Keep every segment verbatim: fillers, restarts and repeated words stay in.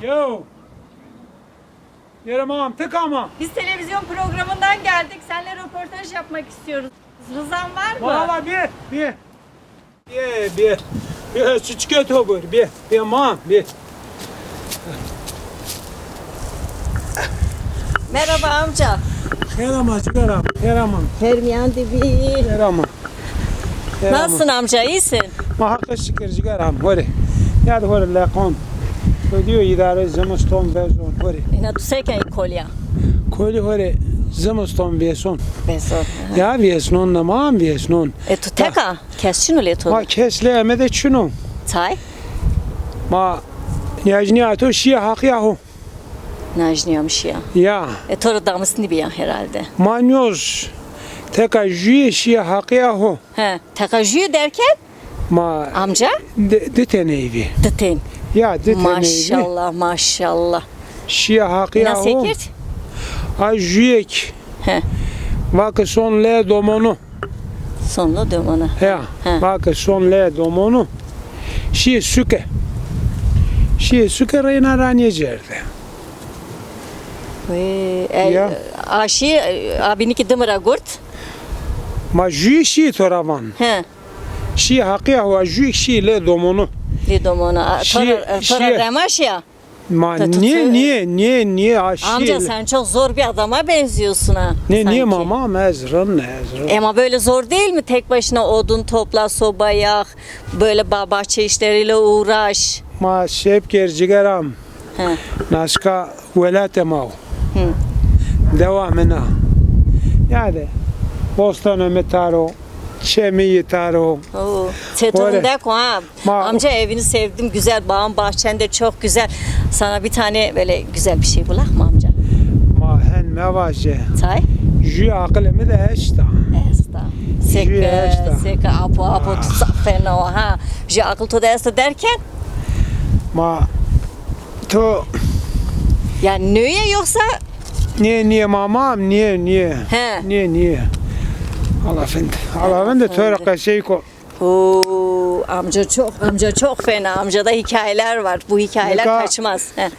Yo. Yerim ağam, tık ama. Biz televizyon programından geldik. Seninle röportaj yapmak istiyoruz. Rızan var mı? Valla bir, bir. Bir, bir. Bir süçke tobur, bir. Bir mam, bir. Merhaba amca. Merhaba, cigaram, merhaba. Hermiyan dibi. Merhaba. Selam. Nasılsın amca, iyisin? Ma Hakk'a şükür cigaram, hore. Ya da hore lekon. Ödüyor idare, zimiston, vezon, hore. Ina tu seken kolya? Koli hore, zimiston, veson. Veson, aha. Ya vesnon, namam vesnon. E tu teka, kes çinu le to? Ma kes le eme de çinu. Tay? Ma necni ato şiye haqi aho. Najnîyamişî ya. Ya. E, to ra damis nîbîya herhalde. Ma nîyoz teka jûye şîye haqîya ho. He, teka jûye derken? Ma amca? Di, di tenê vî. Di ten. Ya, di tenê vî. Maşallah, maşallah. Şîye haqîya ho. Nasıl kerd? A jûyek. He. Vake son le domonu. Sonlo domona. Ya, vake son le domonu. Şîye suke. Şîye suke reyna ranîye cerde. Wê, e, ya. A şîye, e, a bînî kî dimi ra gurt. Ma jûyê şîye to ra van. He. Şîye haqîya ho, a jûyê şîye le domonu. Le domona. A, şîye, to ra, to ra şîye. Remaş ya. Ma niye, niye, niye, niye aşçı? Amca, sen çok zor bir adama benziyorsun ha. Ne, niye mama? Ez rind, ez rind. Ama böyle zor değil mi? Tek başına odun topla, soba yak, böyle ba-, bahçe işleriyle uğraş. Ma şep ker cigeram. He. Naşka welate ma. Hı. Dewa mena. Yani, bostanı metaro. Çemî yê taro. Oo, çetorun deko ha. Ma amca, evini sevdim. Güzel, bağın bahçen de çok güzel. Sana bir tane böyle güzel bir şey bulak mı amca? Ma hen mevaje. Çay? Jü aqilê mi de eşta. Esta. Seke, seke, apo, apo, tu zaf fena o ha. Jü aqil to de esta derken? Ma To. Yani nöye yoksa? Niye, niye mamam, niye, niye? He. Niye, niye? Allah efendi. Allah efendi, to ra qesey ko. Oo, amca çok, amca çok fena. Amcada hikayeler var. Bu hikayeler kaçmaz. He.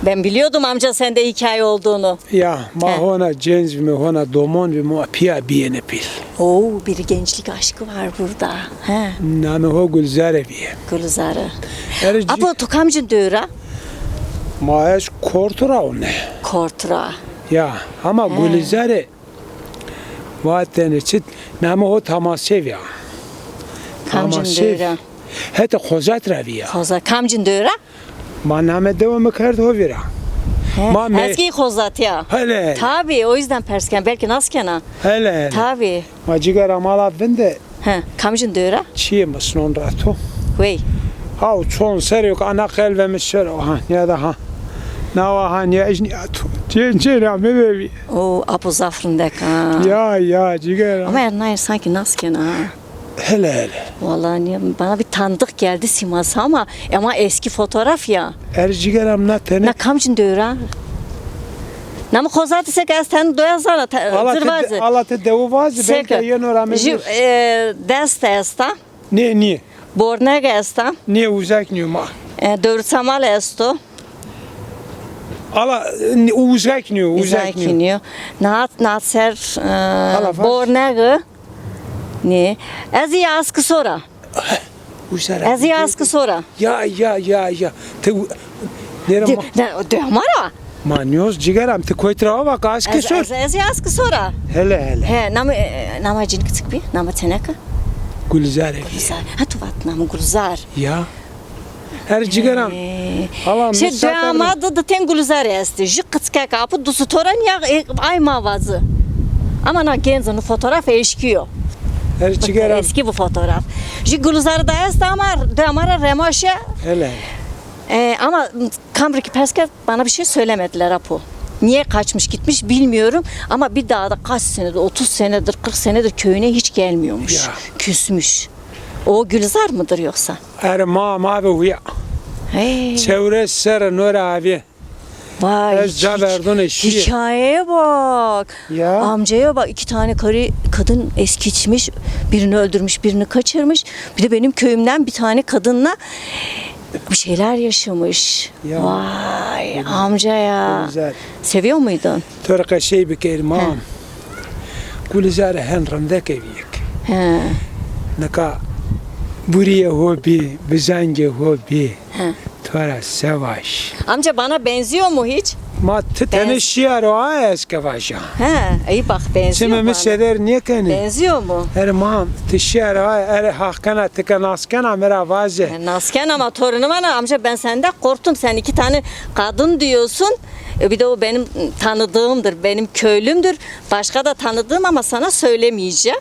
Ben biliyordum amca sende hikaye olduğunu. Ya, ma hona cenc bîme, hona domon bîme, ma pîya bîyêne pîl. Oo, bir gençlik aşkı var burada. He. Namê ho Gulzare bîye. Gulzare. Apo, to kamcîn dewe ra? Ma ez Kortu ra one. Kortu ra. Ya, ama Gulzare vatene çit, namê ho Tamasev ya. Kamcîn dewe ra? Hetê Xozat ra bîya. Xozat, kamcîn dewe ra? Ma namê dewe mi kerd ho vîra. He, ma me- ez kî Xozatî ya. Hele hele. Tabii, o yüzden pers ken, belki nas kena. Hele hele. Tabii. Ma cigera mala vinde. He, kamcîn dewe ra? Çiyê mi snon ra to. Wey. Haw çon serê yo ke ana qelbê mi şero ha, nîya da ha. Nawa ha nîya ejnîya to. Cên cêna mi vevî. O apo zaf rindek ha. Ya ya cigera. Ama ernayê sanki nas kena ha. Hele hele. Vallahi niye, bana bir tanıdık geldi siması ama, ama eski fotoğraf ya. Erê cigera mi na tene. Na kamcîn dewe ra? Namê Xozatî seke ez ten doya zana, te-, ala te de-, ala te dewe vaze, belki yeno ra mi. Jü, e, dest esta. Nê, nê. Borneg esta. Nê, uzak nîyo ma. E, Dewrî Samal esto. Ala, e, uzak nîyo, uzak nîyo. Uzak nîyo. Nahat, nahat ser, e, Bornegi. Nê? Ez î askî sora. Ez î askî sora. Ya, ya, ya, ya. Te u-, nêra ma. De, de ma ra? Ma nîyoz cigera mi, ti koyt ra va ke askî sor. Ez, ez, ez î askî sora. Hele, hele. He, namê, e, namê cin kiçik bî, namê teneke? Gulzare bî. Gulzar. Ha, tu vat namê Gulzar. Ya. Her cigera. Ee, ala şey, misafir. Dewama de di ten Gulzare estî. Jü qıçkek apo, du stora nîya, e, ay ma vazi. Ama na genc, nu fotoğraf eski yo. Her cigera. Eski bu fotoğraf. Jü Gulzare da est ama dewama ra remaşe. Hele. Ee, ama kamri ki pers kerd, bana bir şey söylemediler apo. Niye kaçmış gitmiş bilmiyorum ama bir daha da kaç senedir, otuz senedir, kırk senedir köyüne hiç gelmiyormuş. Ya. Küsmüş. O Gülzar mıdır yoksa? Erê ma, ma ve huya. Hey. Çewres serre no ra avê. Vay, ez ca verdone şîye. Hikayeye bak. Ya. Amcaya bak, iki tane karı, kadın eskitmiş, birini öldürmüş, birini kaçırmış. Bir de benim köyümden bir tane kadınla Bir şeyler yaşamış. Ya. Vay, amca ya. Güzel. Seviyor muydun? To rê qesey bikerî ma. He. Gulîzare hen rindeke bîyêk. He. Nika burîyê ho bî, bizengê ho bî. He. To ra se vaj. Amca, bana benziyor mu hiç? Ma ti tenê şîya ro aye ez ke vaja. He, iyi bak, benziyor bana. Çimê mi seder nêkenê. Benziyor mu? Erê ma ti şîya ro aye, erê haq kena ti ke nas kena mi ra vaze. E, nas kena ama torunum ana, amca, ben senden korktum. Sen iki tane kadın diyorsun. E, bir de o benim tanıdığımdır, benim köylümdür. Başka da tanıdığım ama sana söylemeyeceğim.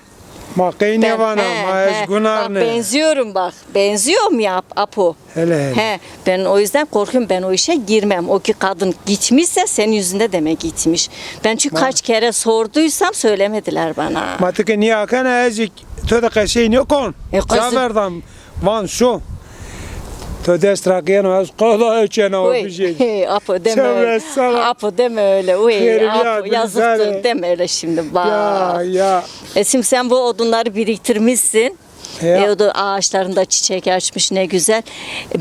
Ma qey nêvana, ma ez gunar nê. Bak, benziyorum bak. Benziyor mu ya, Apo? Hele hele. He, ben o yüzden korkuyorum, ben o işe girmem. O ki kadın gitmişse senin yüzünde demek gitmiş. Ben çünkü kaç kere sorduysam söylemediler bana. Ma ti ke nîya kena ez to de qesey nêkon. E, qesey. Ca verdan. Van şo. To dest ra keno, ez qedayê çêna o bijê. Hey, Apo, deme öyle. Apo, deme öyle. Uy, Apo, yazıktır, deme öyle şimdi. Bak. Ya, ya. E, şimdi sen bu odunları biriktirmişsin. Ya. E, o da ağaçlarında çiçek açmış, ne güzel.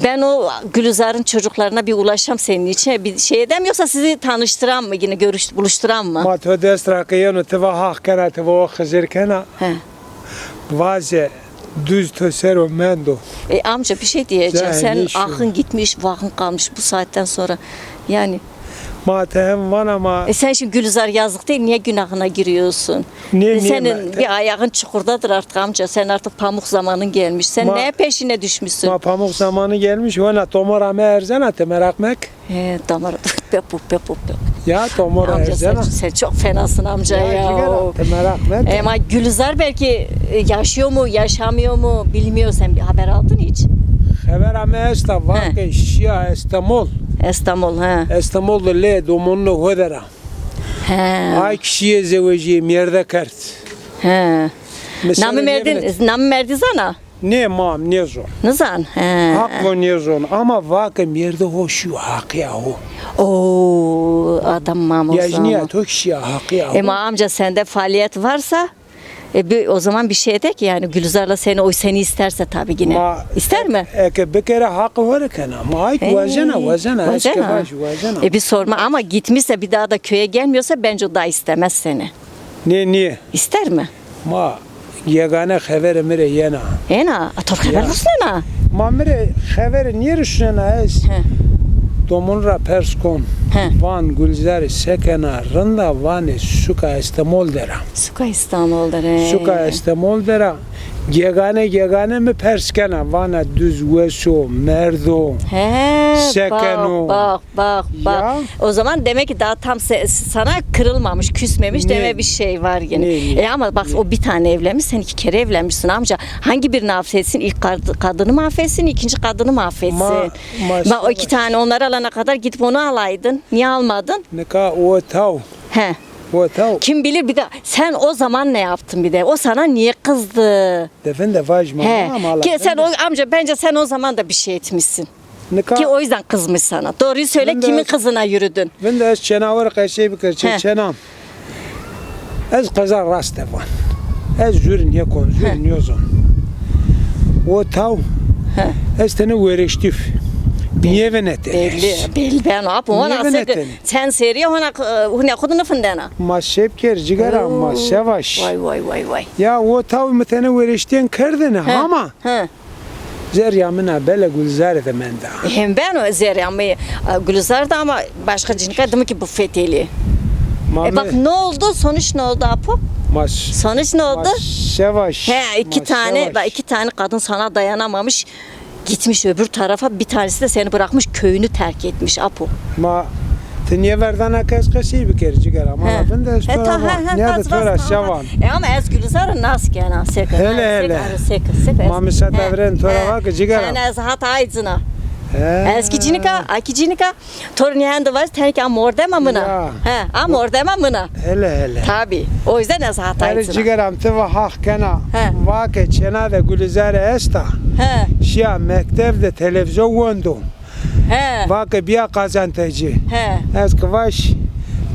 Ben o Gülizar'ın çocuklarına bir ulaşam senin için. Bir şey edem, yoksa sizi tanıştıram mı, yine görüş, buluşturam mı? Ma to dest ra keno, ti va haq kena, ti va o Xizir kena. He. Vaze, duz to ser o mendo. E, amca, bir şey diyeceğim. Sen ahın gitmiş, vahın kalmış bu saatten sonra. Yani. Ma ti hem vana ma. E, sen şimdi Gülizar yazık değil, niye günahına giriyorsun? Niye, e, niye senin bir ayağın çukurdadır artık amca. Sen artık pamuk zamanın gelmiş. Sen neye peşine düşmüşsün? Ma pamuk zamanı gelmiş. Vana tomora mi erzena, ti meraq mek. He, damar. Pepu, pepu, pepu. Ya, tomora erzena. Amca, sen, sen çok fenasın amca ya. Ya, cigera, ti meraq meke. E, ama Gülizar belki, e, yaşıyor mu, yaşamıyor mu bilmiyor. Sen bir haber aldın hiç? Xevera mi esta, va ke şiya Estemol. Estemol, he. Estemol de lê domonunê ho der a. He. Ay kişîye zewecîye, mêrde kerd. He. Namê merdî, namê merdî zana? Nê mam, nêzon. Nizan, he. Haq vo nêzon, ama va ke mêrdê ho şîyo haqîya ho. O adam mam o zaman. Ya jî nîya to kî şîya haqîya ho. E, ma amca sende faaliyet varsa, e, bir, o zaman bir şey de ki yani Gülizar'la seni, o seni isterse tabii yine. Ma, ister mi? Eke bikerê haqê ho rê kena. Ma ay kî wazena, wazena. Wazena. Eşke baş wazena. E, bir sorma ama gitmişse bir daha da köye gelmiyorsa bence o da istemez seni. Nê, nê. İster mi? Ma gegane xeverê mi rê yena. Yena? A, to xever rusnena? Ma mi rê xeverê nêrusnena ez. He. Domon ra pers kon. He. Van Gulzarî se kena, rinda vanê suka Estemol der a. Suka Estemol der a. Suka Estemol der a. Gegane, gegane mi pers kena. Vana duz wes o, merd o. He, se keno. Bak, bak. Bak, bak. Ya. O zaman demek ki daha tam se- sana kırılmamış, küsmemiş, demek bir şey var yine. Ne, ne? E, ama bak, o bir tane evlenmiş, sen iki kere evlenmişsin amca. Hangi birini affetsin? İlk kad- kadını mı affetsin, ikinci kadını mı affetsin? Ma, ma bak, o iki tane onları alana kadar gidip onu alaydın. Niye almadın? Nika o taw. He. O taw. Kim bilir bir de sen o zaman ne yaptın bir de? O sana niye kızdı? Defin de vajma. He. Ama ki sen o amca, bence sen o zaman da bir şey etmişsin. Nika. Ki o yüzden kızmış sana. Doğruyu söyle, kimin kızına yürüdün? Vinde ez çêna were qesey bikir, çê çêna. Ez qeza rast de van. Ez jûr nêkon, jûr nêzon. O taw, ez tenê weriştîf. Nêvinetêne. Belli, belli. Ben o, apo, ona sen serî hona, huna xwu de nifindena. Ma şep ker cigera, ma şevaş. Vay, vay, vay, vay. Ya o taw mi tenê weriştîyen kerdêne, hama. He. Zerrîya min a bele Gulzare de menda. Hem ben o zerrîya mi, e, Gulzare de ama başka cinika dimi ki bu fetelî. E bak, ne oldu? Sonuç ne oldu apo? Sonuç ne oldu? Şevaş. He, iki tane, bak, iki tane kadın sana dayanamamış, gitmiş öbür tarafa, bir tanesi de seni bırakmış, köyünü terk etmiş apo. Ma Ti nêverdana ke ez qesey bikerî cigera. Ma vinde ez to ra va. Nîya de to ra şevan. E ama ez Gulzare nas kena, seke. Hele hele. Ma mi seta virên to ra va ke cigera. Sen ez hat aycina. Ez ki cinika, a ki cinika. To rê nîya hende vaz, tenê ki a mordema min a. He, a mordema min a. Hele hele. Tabii. O yüzden ez hat aycina. Cigera mi ti va haq kena. Va ke çêna de Gulzare esta. Şiya mektev de televîzyon wendo. He. Va ke bîya qazentecî. He. Ez ke vaj,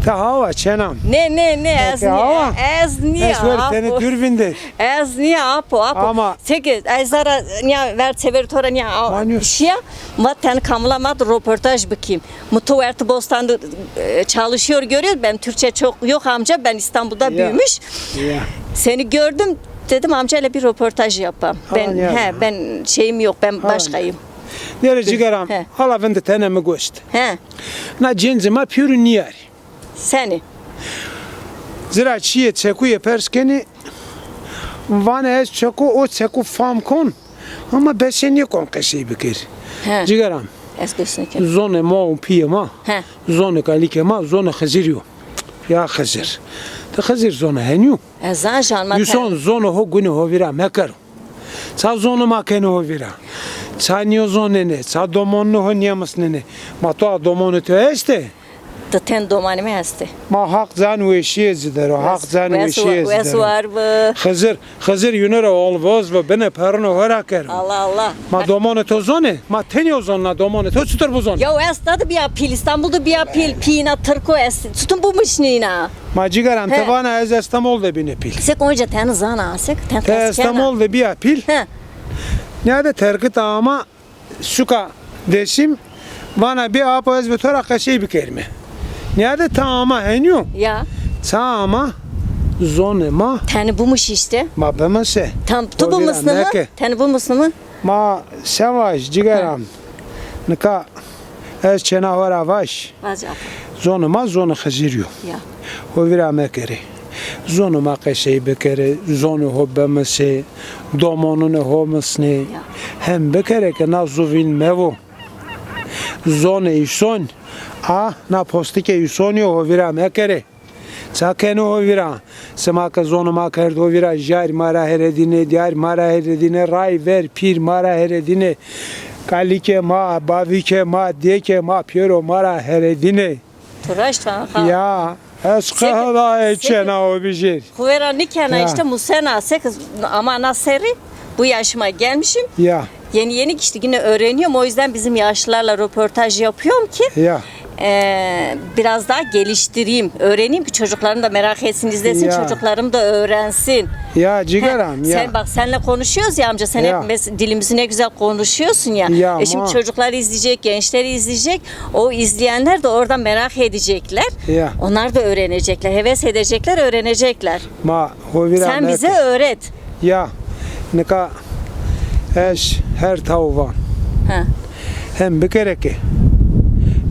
Ti hawa çenam. Ne, ne, ne, ez nîya. Ez nîya. Ez ver tenê dûr vindê. Ez nîya, apo, apo. Ama seke ez zara nîya ver çever to ra nîya şiya. Ma ten kamla ma roportaj bikîm. Mutlu Werti Bostan'da e, çalışıyor, görüyor. Ben Türkçe çok yok amca. Ben İstanbul'da büyümüş. Ya. Seni gördüm. Dedim amcayla bir röportaj yapalım. Ben he, ben şeyim yok. Ben başkayım. Nêre cigeram, ala vinde tenê mi goşt. He. Na cêncê ma pêro nîyarî. Senî? Zira çîyê çekuyê pers kenî, vanê ez çeku, o çeku fam kon, ama bese nêkon qesey bikerî. He. Cigeram. Ez bes nêken. Zonê ma û pîyê ma, zonê kalikê ma, zonê Xizirî yo. Ya Xizir. Ti Xizir zonê henî yo? Ez zan jan ma. Îson zonê ho gunê ho vîra mekero. Ça zonê ma kenê ho vîra? Ça nêzonenê, ça domonunê ho nêmisnenê? Ma to a domonê to estê? Di ten domanê mi estê. Ma Haq can weşîye ci dero, Haq can weşîye ci dero. Wes war bi. Xizir, Xizir yûne ra olvoz bi, binê perunê ho ra kero. Allah Allah. Ma domonê to zonê? Ma tenê o zonena, domonê to çitur bizonê? Ya ez da de bîya pîl, Îstanbul de bîya pîl, pîyîna tirko ez çitur bimişnîna? Ma cigeran, ti vana ez Estemol de bîne pîl. Sek onca teni zana, sek ten. Ti Estemol de bîya pîl. He. Nîyade terkita ama suka Dêsim, vana bî apo ez bi to ra qesey bikerîme. Nîyade ti ama henî yo? Ya. Ça ama zonê ma. Teni bimiş îşte. Ma bimise. Tam tu bimisnî mi? Teni bimisnî mi? Ma se vaj cigeram. Nika ez çêna ho ra vaj. Vaj apo. Zonê ma zonê Xizirî yo. Ya. Ho vîra mekerê. Zonê ma qesey bikerê, zonê ho bimisê, domonunê ho misnê. Ya. Hem bikerê ke na zu vînd mevo. Zonê îson, a, na postikê îsonî yo, ho vîra mekerê. Ça kenê ho vîra? Sima ke zonê ma kerd ho vîra, jarî ma ra heredînê, dîyarî ma ra heredînê, ray ver pîr ma ra heredînê, kalikê ma, bavikê ma, dêkê ma pêro ma ra heredînê. Tu raşt vana ha. Ya, ez qehedayê çêna ho bijêr. Xu vera nîkena îşte musena, sek ama na serrî bu yaşıma gelmişim. Ya. Yeni yeni işte yine öğreniyorum. O yüzden bizim yaşlılarla röportaj yapıyorum ki e, biraz daha geliştireyim, öğreneyim ki çocuklarım da merak etsin, izlesin, çocuklarım da öğrensin. Ya cigeram ya. Sen bak, senle konuşuyoruz ya amca, sen hep mes- dilimizi ne güzel konuşuyorsun ya. Ya, e şimdi çocuklar izleyecek, gençler izleyecek. O izleyenler de oradan merak edecekler. Ya. Onlar da öğrenecekler, heves edecekler, öğrenecekler. Ma ho vîra. Sen bize öğret. Ya, nika ez her taw van. Ha. Hem bikerê ke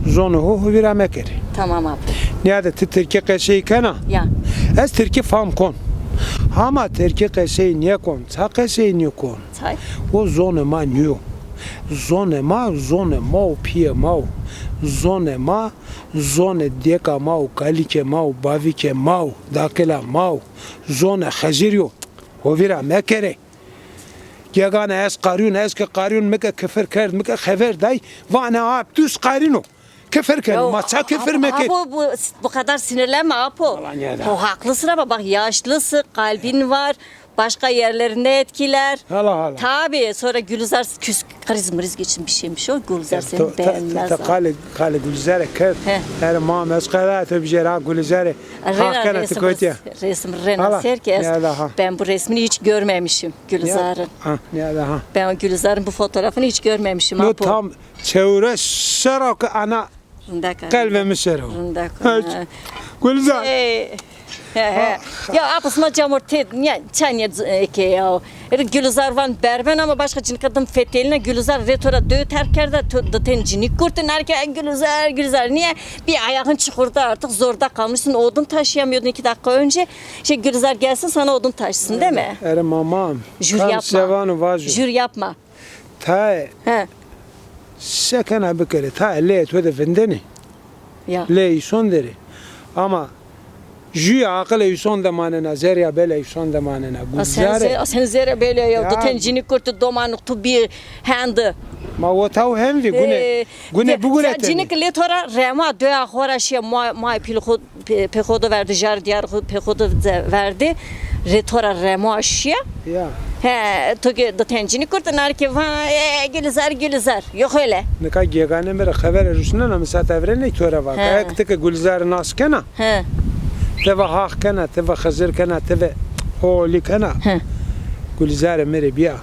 zonê ho ho vîra mekerê. Tamam abi. Nîyade ti tirkî qesey kena? Ya. Ez tirkî fam kon. Hama tirkî qesey nêkon. Ça qesey nêkon? Çay. O zonê ma nîyo. Zonê ma, zonê ma û pîyê ma o. Zonê ma, zonê dêka ma û kalikê ma û bavikê ma û dakila ma o. Zonê Xizirî yo. Ho vîra mekerê. Gegane ez qarîyon, ez ke qarîyon, mi ke kifir kerd, mi ke xever day, vanê ap duz qarîno. Kifir keno, ma ça kifir mekerî? Apo, bu, bu kadar sinirlenme apo. Hala nîyade. O haklısın ama bak, yaşlısın, kalbin var, başka yerlerinde etkiler. Hala, hala. Tabii, sonra Gülizar küs, kriz mriz geçirmiş bir şeymiş o. Gülizar seni beğenmez. Te qalê, qalê Gülizare kerd. He. Erê mam, ez qeda to bijêr ha Gülizare. Rena resim, resim rena ser ki ez, ben bu resmini hiç görmemişim Gülizar'ın. Ha, nîyade ha. Ben o Gülizar'ın bu fotoğrafını hiç görmemişim. No, apo. Tam çewres serra ke ana qelbê mi ser o. Rindek. Gülizar. Şey, he, he. Ya apo sima camortê, ya çanya eke ya. Eri Gülizar van berben ama başka cinika dim fetelîna, Gülizar rê to ra dewe terk kerda, to di ten cinik kurtin, her ke Gülizar, Gülizar. Niye? Bir ayağın çukurda, artık zorda kalmışsın, odun taşıyamıyordun iki dakika önce. Şey, Gülizar gelsin sana odun taşısın, değil mi? Erê mamam. Jür yapma. Jür yapma. Tayê. He. Se kena bikerê, tayê leyê to de vindenê. Ya. Leyê îson der ê. Ama jûye aqilê îson de manena, zerrîya belê îson de manena. Gulzare. A sen ze-, a sen zerrîya belê ya. Ya. Di ten cinik kurti domanuk tu bî hendi. Ma o taw hen vî gune. Ee, gune biguretene. Cinik lê to ra rema, doya xo ra şîye, ma, ma pîl xo pê, pê xo de verdî, jar dîyar xo pê xo de verdî. Rê to ra rema şîye. Ya. He, to ki do tencini kurt, nar ki va, e, Gülizar, Gülizar. Yok öyle. Nika gegane mi rê xebere rusnena, mi sat evrenê to ra va. He. Ek ti ki Gülizar nas kena. He. Ti ve Haq kena, ti ve Xizir kena, ti ve Oli kena. He. Gülizar mi rê biya.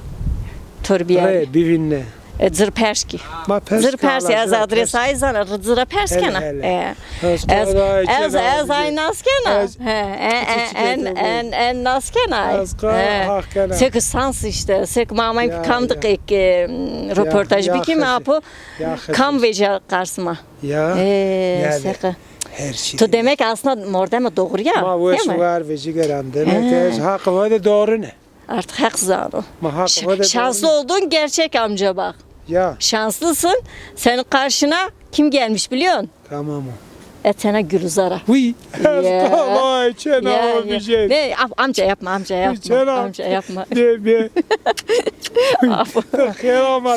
Tor biya. Rê bivînne. E, zir pers ki. Ma pers. Zir pers, ez adres ay zana, zira pers kena. Hele, hele. E. Ez, ez, ez ay nas kena. He, e, e, en, en, en nas kena. Ez ka Haq kena. Sek sans işte, sek mamay kam diqek, e, röportaj bikim apo. Kam veja qarsma. Ya. E, sek. Her şey. To demek aslında mordeme doğru ya. Ma weş var ve cigeran demek ez Haq ve de doğru ne. Artık Haq zano. Ma Haq ve de doğru. Şanslı oldun gerçek amca bak. Ya. Şanslısın. Senin karşına kim gelmiş biliyorsun? Tamam o. Etena Gülizara. Uy. Ya. Vay çena o bir şey. Ne, amca yapma, amca yapma. Amca yapma. Ne, ne. Apo. Xeyr ama,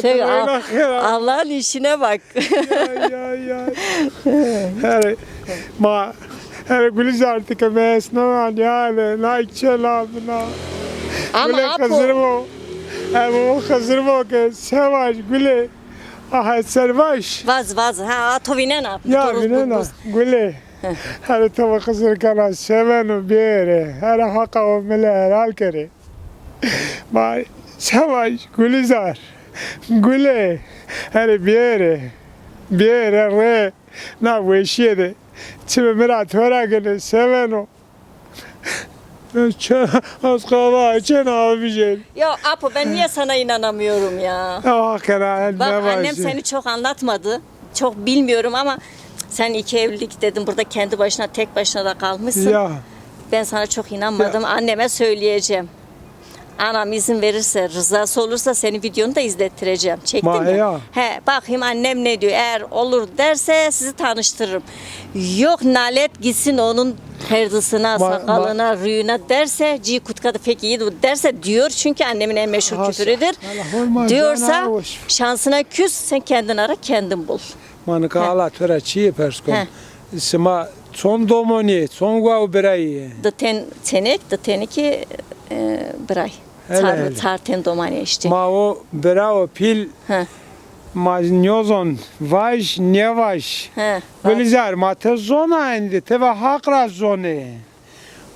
Allah'ın işine bak. Ya, ya, ya. Her, ma Hele Gülizar ti ke mi esnena nîyale, na çela bina. Ama Gule apo. Xizir bo. Emo Xizir bo ke se vaj Gule. Aha ser vaj. Vaz, vaz. Ha, to vînena. Ya vînena. Gule. Hele to Xizir kena seveno bêre. Hele haqa o mile helal kerê. Ma se vaj Gülizar. Gule. Hele bêre. Bêre re. Na weşîye de çimê mi ra to ra gene seveno. Çe-, az qava çen avijên. Ya Apo, ben niye sana inanamıyorum ya? Ya hakikaten. Bak, annem seni çok anlatmadı. Çok bilmiyorum ama sen iki evlilik dedin. Burada kendi başına, tek başına da kalmışsın. Ya. Ben sana çok inanmadım. Ya. Anneme söyleyeceğim. Anam izin verirse, rızası olursa senin videonu da izlettireceğim. Çektin mi? He, bakayım annem ne diyor. Eğer olur derse sizi tanıştırırım. Yok nalet gitsin onun herdisine, sakalına, rüyüne derse, ci kutka da pek iyi derse diyor. Çünkü annemin en meşhur küfürüdür. Diyorsa şansına küs, sen kendin ara, kendin bul. Ma nika ala to ra çîyê pers kon. Sima çond domonî, çond wa û birayî yê? Di ten, tenek, di tenî ki, e, biray. Hele, hele. Çar, çar ten domanî işte. Ma o bira û pîl, ma nîyozon vaj, nêvaj. Gulîzar, ma ti zona endî, ti ve Haq ra zonê.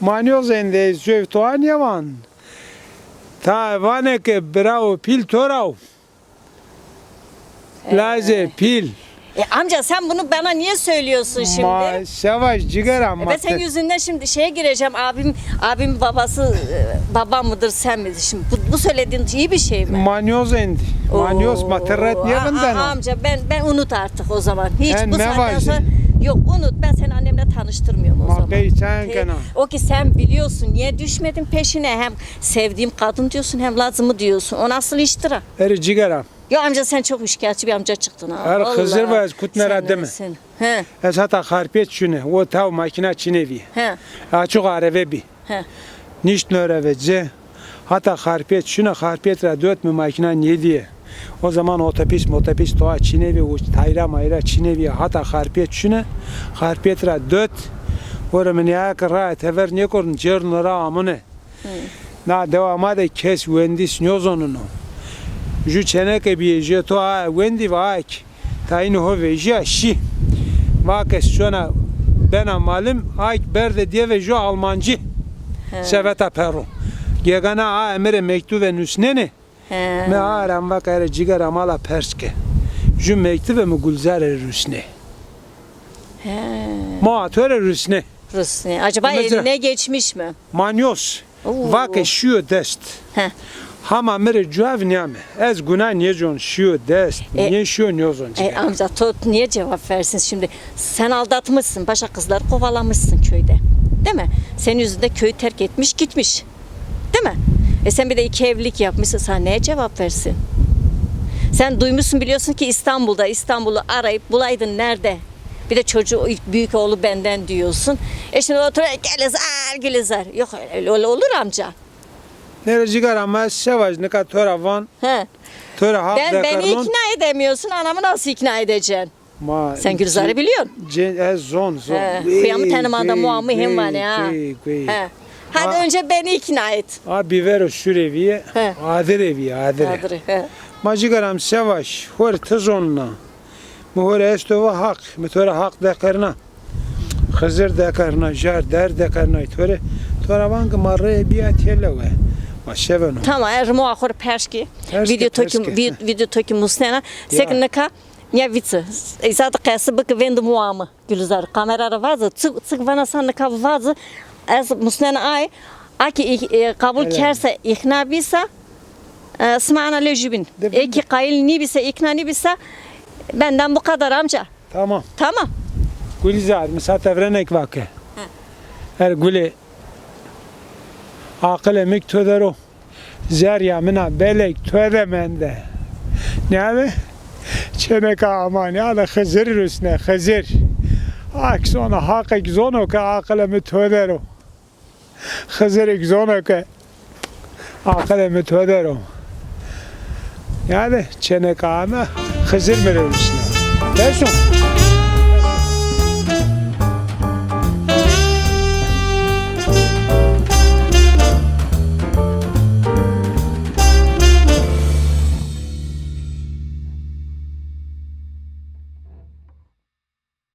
Ma nîyoz endî, zöv toa nêvan. Ta vanê ke bira û pîl to ra o. Lazê pîl. E, amca sen bunu bana niye söylüyorsun şimdi? Ma sevaj cigera ma. E, ben senin yüzünden şimdi şeye gireceğim. Abim, abim babası, e, babam mıdır sen midir? Şimdi bu, bu söylediğin iyi bir şey mi? Ma nîyoz endî. Ma nîyoz, ma ti ret nêvindena. Amca ben, ben unut artık o zaman. Hiç bu saatten sonra yok, unut. Ben seni annemle tanıştırmıyorum o zaman. Ma qey çayan kena. O ki sen biliyorsun, niye düşmedin peşine? Hem sevdiğim kadın diyorsun, hem lazımı diyorsun. O nasıl iştir ha? Erê cigera. Ya amca sen çok şikayetçi bir amca çıktın ha. Erê Xizir va ez kutne ra dime. He. Ez hata Xarpêt şune, o taw makîna çinê vî. He. Açık areve bî. He. Niştno ra ve ci. Hata Xarpêt şune, Xarpêt ra dot mi makîna nêdîye. O zaman otobus, motobus toa çinê vî, o tayra mayra çinê vî. Hata Xarpêt şune, Xarpêt ra dot. Ora mi nîya ke ra tever nêkorn, cêrno ra amune. Na dewa ma de kes wendis nêzonuno. Ju çeneke bîye, jê to a wendî va ak. Tayînê ho vejîya şî. Va ke şona bena malim, ak berde dêve ju Almancî. Seveta perro. Gegana a emire mektube nusnenê. Mi a ra va ke erê cigera ma la pers ke. Ju mektube mi Gulzare rusnê. Ma to rê rusnê. Rusnê. Acaba eline geçmiş mi? Ma nîyoz. Oo. Va ke şîyo dest. He. Hama mi rê cuav nîyame. Ez guna nêcon, şîyo dest. E, nêşîyo nêzon. E, amca, to niye cevap versin şimdi? Sen aldatmışsın, başka kızları kovalamışsın köyde. Değil mi? Senin yüzünden köyü terk etmiş, gitmiş. Değil mi? E, sen bir de iki evlilik yapmışsın, sana neye cevap versin? Sen duymuşsun, biliyorsun ki İstanbul'da, İstanbul'u arayıp bulaydın nerede? Bir de çocuğu, ilk büyük oğlu benden diyorsun. E şimdi otur, "Gülizar, Gülizar." Yok, öyle, öyle olur amca. Nere cigara ma sevaj nika to ra van. He. To ra hak. Ben, beni ikna edemiyorsun, anamı nasıl ikna edeceksin? Ma sen Gülizar'ı biliyorsun. Cê-, ez zon, zon. He. Kuyamı tanımanda muamı hem var ya. He. Hadi önce beni ikna et. A bivero şurê vîye, He. Adirê vîye, adirê. Adirê, he. Ma cigara mi se vaş, hor ti zonina. Mi hor esto va haq, mi to ra haq deqerna. Xizir deqerna, jar der deqerna, to rê, to ra van ki ma rê bîya têlewe. Ma şeveno. Tamam, ez rimo axur pers ki. Pers ki, video to ki, pers ki. Vi-, video to ki musnena. Ya. Sek nika, ya vitsi. Îsa de qesi bik vendim wami. Gülizar, kamera ra vazi, çik, çik vana san nika vazi, ez musnen ay, a ki ih-, e, kabul kerse, ikna bîsa, e, sima ana lê jübin. E ki qayil nîbîse, ikna nîbîsa, benden bu kadar amca. Tamam. Tamam. Gülizar, mi sa tevrenek vake. He. Er gulê, aqilê mi ki to der o. Zerrîya min a belek to de mende. Nîyade? Çêneka amanî, a de Xizir rusne, Xizir. Haq zono, Haqek zono ke aqilê mi to der o. Xizirek zono ke aqilê mi to der o. Nîyade? Çêneka ana Xizir mi rê rusne. Beso.